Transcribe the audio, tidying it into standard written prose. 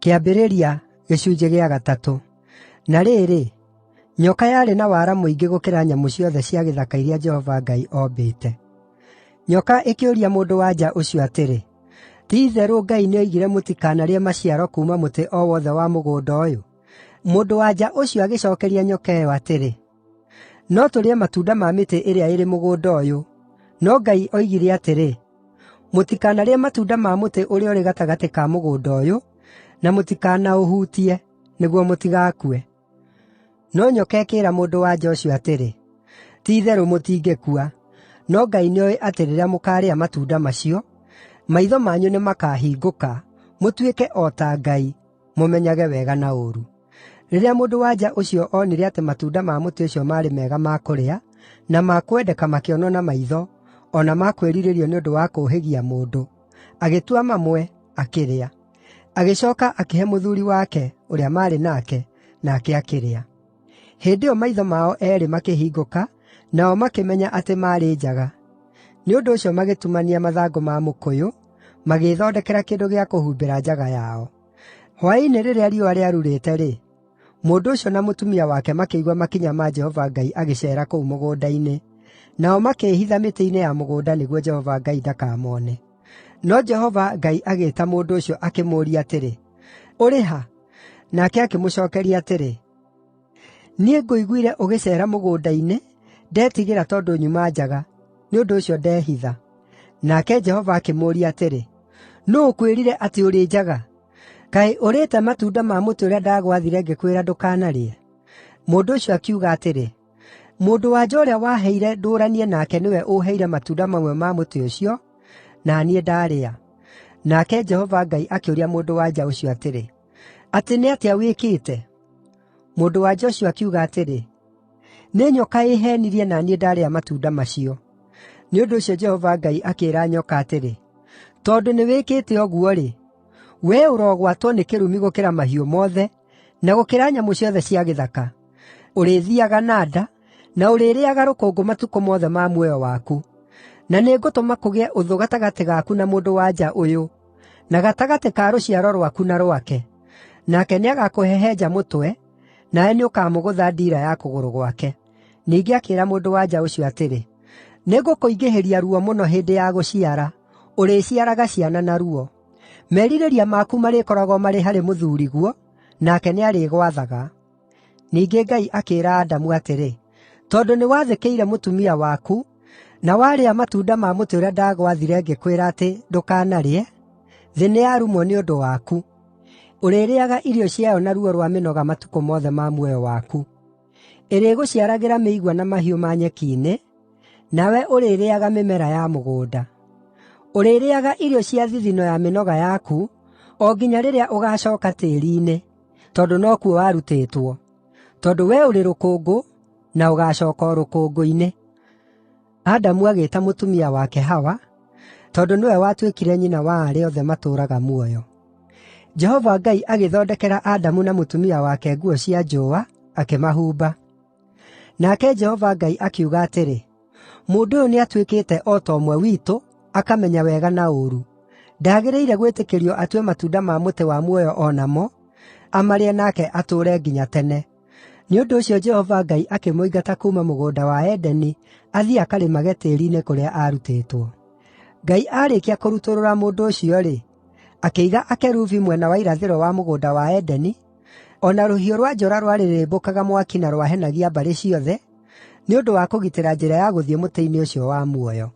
Kĩambĩrĩria gĩcunjĩ gĩa gatatũ. Na rĩrĩ, nyoka yarĩ na wara mũingĩ gũkĩra nyamũ ciothe cia gĩthaka iria Jehova Ngai oombĩte. Nyoka ĩkĩũria mũndũ-wa-nja ũcio atĩrĩ, “Ti-itherũ Ngai nĩoigire mũtikanarĩe maciaro kuuma mũtĩ o wothe wa mũgũnda ũyũ?” Mũndũ-wa-nja ũcio agĩcookeria nyoka ĩyo atĩrĩ, “No tũrĩe matunda ma mĩtĩ ĩrĩa ĩrĩ mũgũnda ũyũ, no Ngai oigire atĩrĩ, ‘Mũtikanarĩe matunda ma mũtĩ ũrĩa ũrĩ gatagatĩ ka mũgũnda ũyũ, na mũtikanaũhutie, nĩguo mũtigakue.’ ” No nyoka ĩkĩĩra mũndũ-wa-nja ũcio atĩrĩ, “Ti-itherũ mũtingĩkua. No Ngai nĩoĩ atĩ rĩrĩa mũkaarĩa matunda macio, maitho manyu nĩmakahingũka, mũtuĩke o ta Ngai, mũmenyage wega na ũũru.” Rĩrĩa mũndũ-wa-nja ũcio onire atĩ matunda ma mũtĩ ũcio maarĩ mega ma kũrĩa, na ma kwendeka makĩonwo na maitho, o na ma kwĩrirĩrio nĩ ũndũ wa kũũhĩgia mũndũ, agĩtua mamwe, akĩrĩa. Agĩcooka akĩhe mũthuuri wake, ũrĩa maarĩ nake, nake akĩrĩa. Hĩndĩ ĩyo maitho mao eerĩ makĩhingũka, nao makĩmenya atĩ maarĩ njaga. Nĩ ũndũ ũcio magĩtumania mathangũ ma mũkũyũ, magĩĩthondekera kĩndũ gĩa kũhumbĩra njaga yao. Hwaĩ-inĩ rĩrĩa riũa rĩarurĩte-rĩ, mũndũ ũcio na mũtumia wake makĩigua makinya ma Jehova Ngai agĩceera kũu mũgũnda-inĩ, nao makĩĩhitha mĩtĩ-inĩ ya mũgũnda nĩguo Jehova Ngai ndakamone. No Jehova Ngai agĩĩta mũndũ ũcio akĩmũũria atĩrĩ, “Ũrĩ ha?” Nake akĩmũcookeria atĩrĩ, “Niĩ ngũiguire ũgĩceera mũgũnda-inĩ, ndetigĩra tondũ nyuma njaga; nĩ ũndũ ũcio ndehitha.” Nake Jehova akĩmũũria atĩrĩ, “Nũũ ũkwĩrire atĩ ũrĩ njaga? Kaĩ ũrĩĩte matunda ma mũtĩ ũrĩa ndagwathire ngĩkwĩra ndũkanarĩe?” Mũndũ ũcio akiuga atĩrĩ, “Mũndũ-wa-nja ũrĩa waheire ndũũranie nake nĩwe ũũheire matunda mamwe ma mũtĩ ũcio, na niĩ ndaarĩa.” Nake Jehova Ngai akĩũria mũndũ-wa-nja ũcio atĩrĩ, “Atĩ nĩ atĩa wĩkĩte?” Mũndũ-wa-nja ũcio akiuga atĩrĩ, “Nĩ nyoka ĩĩheenirie na niĩ ndaarĩa matunda macio.” Nĩ ũndũ ũcio Jehova Ngai akĩĩra nyoka atĩrĩ, “Tondũ nĩwĩkĩte ũguo-rĩ, wee ũrogwatwo nĩ kĩrumi gũkĩra mahiũ mothe, na gũkĩra nyamũ ciothe cia gĩthaka! Ũrĩthiiaga na nda, na ũrĩrĩĩaga rũkũngũ matukũ mothe ma muoyo waku. Na nĩngũtũma kũgĩe ũthũ gatagatĩ gaku na mũndũ-wa-nja ũyũ, na gatagatĩ ka rũciaro rwaku na rwake. Nake nĩagakũhehenja mũtwe, nawe nĩũkamũgũtha ndiira ya kũgũrũ gwake.” Ningĩ akĩĩra mũndũ-wa-nja ũcio atĩrĩ, “Nĩngũkũingĩhĩria ruo mũno hĩndĩ ya gũciara; ũrĩciaraga ciana na ruo. Merirĩria maku marĩkoragwo marĩ harĩ mũthuuriguo, nake nĩarĩgwathaga.” Ningĩ Ngai akĩĩra Adamu atĩrĩ, “Tondũ nĩwathĩkĩire mũtumia waku, na warĩa matunda ma mũtĩ ũrĩa ndagwaathire ngĩkwĩra atĩ, ‘Ndũkanarĩe,’ thĩ nĩyarumwo nĩ ũndũ waku; ũrĩrĩĩaga irio ciayo na ruo rwa mĩnoga matukũ mothe ma muoyo waku. Ĩrĩgũciaragĩra mĩigua na mahiũ ma nyeki-inĩ, nawe ũrĩrĩĩaga mĩmera ya mũgũnda. Ũrĩrĩĩaga irio cia thithino ya mĩnoga yaku, o nginya rĩrĩa ũgaacooka tĩĩri-inĩ, tondũ nokuo warutĩtwo. Tondũ wee ũrĩ rũkũngũ, na ũgaacooka o rũkũngũ-inĩ.” Adamu agĩĩta mũtumia wake Hawa, tondũ nĩwe watuĩkire nyina wa arĩa othe matũũraga muoyo. Jehova Ngai agĩthondekera Adamu na mũtumia wake nguo cia njũũa, akĩmahumba. Nake Jehova Ngai akiuga atĩrĩ, “Mũndũ ũyũ nĩatuĩkĩte o ta ũmwe witũ, akamenya wega na ũũru. Ndagĩrĩire gwĩtĩkĩrio atue matunda ma mũtĩ wa muoyo o namo, amarĩe nake atũũre nginya tene.” Nĩ ũndũ ũcio Jehova Ngai akĩmũingata kuuma mũgũnda wa Edeni athiĩ akarĩmage tĩĩri-inĩ kũrĩa aarutĩtwo. Ngai aarĩkia kũrutũrũra mũndũ ũcio-rĩ, akĩiga akerubi mwena wa irathĩro wa mũgũnda wa Edeni, o na rũhiũ rwa njora rwarĩrĩmbũkaga mwaki na rwahenagia mbarĩ ciothe, nĩ ũndũ wa kũgitĩra njĩra ya gũthiĩ mũtĩ-inĩ ũcio wa muoyo.